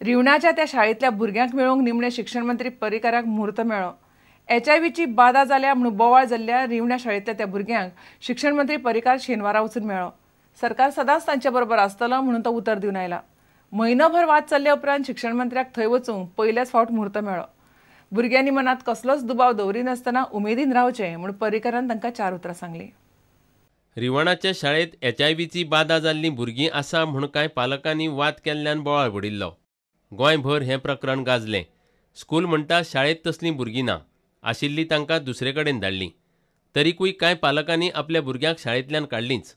रिवणाच्या त्या शाळेंतल्या भुरग्यांक मेळोवंक निमणे शिक्षण मंत्री पर्रीकाराक म्हूर्त मेळ्ळो. एचआयव्हीची बादा जाल्या म्हणून बोवाळ जाल्ल्या रिवणा शाळेंतल्या त्या भुरग्यांक शिक्षण मंत्री पर्रीकार शेनवारा वचून मेळ्ळो. सरकार सदांच तांचे बरोबर आसतलो म्हणून तो उतर दिवन आयला. म्हयनोभर वाद चल्ल्या उपरांत शिक्षण मंत्र्याक थंय वचूंक पयल्याच फावट म्हूर्त मेळ्ळो. भुरग्यांनी मनांत कसलोच दुबाव दवरिनासतना उमेदीन रावचें म्हूण पर्रीकारान तांकां चार उतरां सांगलीं. रिवणाच्या शाळेंत एचआयव्हीची बादा जाल्लीं भुरगीं आसा म्हूण कांय पालकांनी वाद केल्ल्यान बोवाळ पडिल्लो. गोंयभर हें प्रकरण गाजलें. स्कूल म्हणटा शाळेंत तसलीं भुरगीं ना आशिल्लीं, तांकां दुसरे कडेन धाडलीं. तरीकूय कांय पालकांनी आपल्या भुरग्यांक शाळेंतल्यान काडलींच.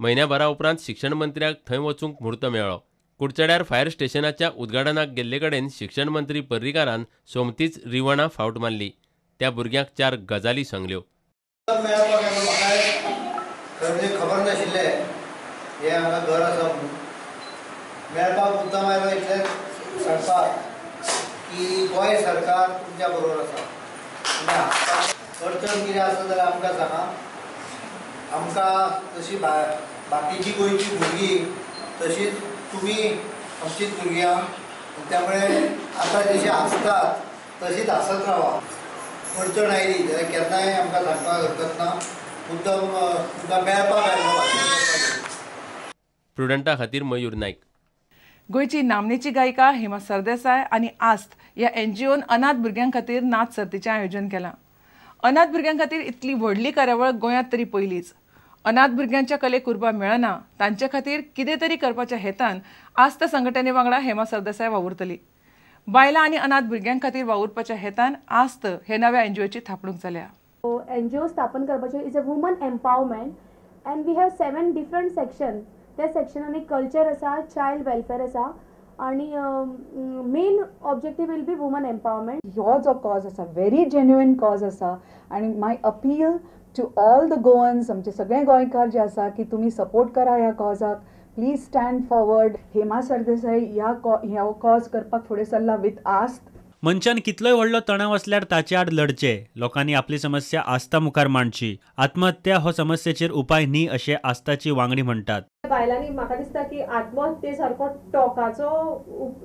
म्हयन्याभरा उपरांत शिक्षण मंत्र्याक थंय वचूंक म्हूर्त मेळ्ळो. कुडचड्यार फायर स्टेशनाच्या उद्घाटनाक गेल्ले कडेन शिक्षण मंत्री पर्रीकारान सोमतीच रिवणा फावट मारली. त्या भुरग्यांक चार गजाली सांगल्यो. खबर नाशिल्लें हें हांगा घर आसा म्हणून. मेळपाक मुद्दाम आयलो इतलेंच सांगपाक की गोंय सरकार तुमच्या बरोबर आसा. अडचण कितें आसा जाल्यार आमकां सांगा. आमकां जशी बाकीची गोंयची भुरगीं तशीच तुमी आमचीच भुरगीं आहा, त्यामुळे आतां जशी आसतात तशीच आसत रावा. अडचण आयली जाल्यार केन्नाय आमकां सांगपाक हरकत ना. मुद्दाम तुमकां मेळपाक आयलो. प्रुडंटा खातीर मयूर नायक. गोंयची नामनेची गायिका हेमा सरदेसाय आनी आस्त ह्या एनजीओन अनाथ भुरग्यां खातीर नाच सर्तीचें आयोजन केलां. अनाथ भुरग्यां खातीर इतली व्हडली कार्यावळ गोंयांत तरी पयलीच. अनाथ भुरग्यांच्या कलेक उर्बा मेळना तांचे खातीर कितें तरी करपाच्या हेतान आस्त संघटने वांगडा हेमा सरदेसाय वावुरतली. बायलां आनी अनाथ भुरग्यां खातीर वावुरपाच्या हेतान आस्त हे नव्या एनजीओची थापणूक जाल्या. एनजीओ स्थापन करपाचें is a woman empowerment and we have 7 different section. त्या सेक्शनांनी कल्चर आसा, चायल्ड वेलफेअर आसा आनी main objective will be woman empowerment. हो जो कॉज आसा व्हेरी जेन्युइन कॉज आसा आनी my appeal to all the Goans, आमचे सगळे गोंयकार जे आसा की तुमी सपोर्ट करा ह्या कॉजाक. Please stand forward. Hema Sardesai ह्या कॉज करपाक फुडें सरला विथ आस्त. मनशान कितलोय व्हडलो तणाव आसल्यार ताचे आड लढचे. लोकांनी आपली समस्या आस्था मुखार मांडची. आत्महत्या हो समस्येचेर उपाय न्ही अशें आस्थाची वांगडी म्हणटात. बायलांनी म्हाका दिसता की आत्महत्ये सारको टोकाचो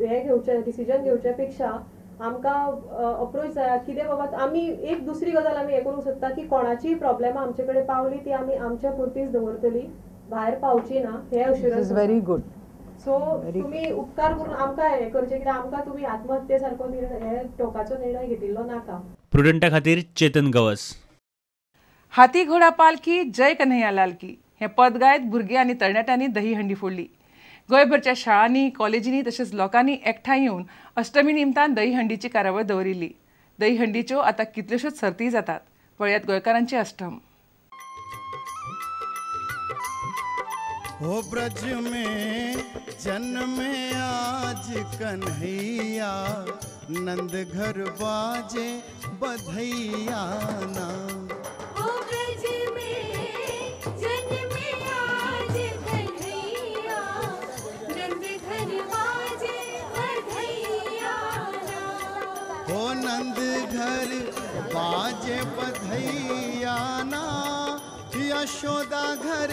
हे घेवचे डिसिजन घेवच्या पेक्षा आमकां अप्रोच जाय कितें बाबा आमी एक दुसरी गजाल आमी हें करूंक सोदता की कोणाचीय प्रॉब्लेमां आमचे कडेन पावली ती आमी आमच्या पुरतीच दवरतली, भायर पावची ना हें अश्युरन्स. Very good. सो तुमी उपकार करून आमकां हें करचें कित्याक आमकां तुमी आत्महत्ये सारको निर्णय हे टोकाचो निर्णय घेतिल्लो नाका. प्रुडंटा खातीर चेतन गवस. हाती घोडा पालखी जय कन्हैया लाल की हें पद गायत भुरगीं आनी तरणाट्यांनी दहीहंडी फोडली. गोंयभरच्या शाळांनी, कॉलेजींनी तशेंच लोकांनी एकठांय येवन अष्टमी निमतान दहीहंडीची कार्यावळ दवरिल्ली. दहीहंडीच्यो आतां कितल्योश्योच सर्ती जातात. पळयात गोंयकारांची अष्टम. हो ब्रज में जन्मे आज कन्हैया, नंद घर बाजे बधैया ना. हो ब्रज में जन्मे आज कन्हैया, नंद घर बाजे बधैया ना. हो नंद घर बाजे बधैया ना, यशोदा घर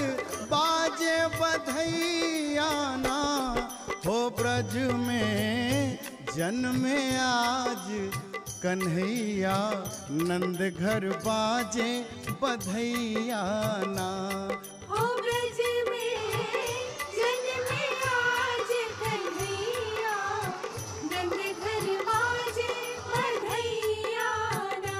बाजे बधैया ना. हो ब्रज में जन्मे आज कन्हैया, नंद घर बाजे बधैया ना. हो ब्रज में जन्मे आज कन्हैया, नंद घर बाजे बधैया ना.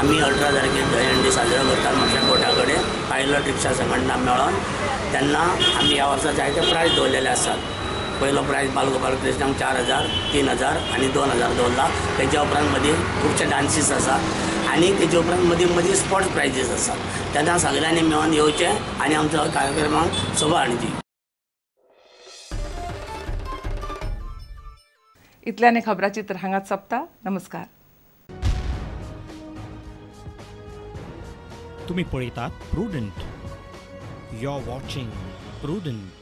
आमी 18 तारखेर दहीहंडी साजरो करतात म्हापशा कोर्टा कडेन पायलट रिक्षा संघटना मेळोन. तेन्ना आमी ह्या वर्सा जायते प्रायज दवरलेले आसात. पयलो प्रायज बालगोपाल कृष्णाक 4000, 3000 आनी 2000 दवरला. तेच्या उपरांत मदीं खुबशे डान्सीस आसात आनी तेच्या उपरांत मदीं मदीं स्पोर्ट्स प्रायजीस आसात. तेन्ना सगळ्यांनी मेळोन येवचें आनी आमच्या कार्यक्रमाक शोभा हाडची. इतल्याने खबराचित्र हांगाच सोंपता. नमस्कार. तुम्ही पळयतात Prudent. You are watching Prudent.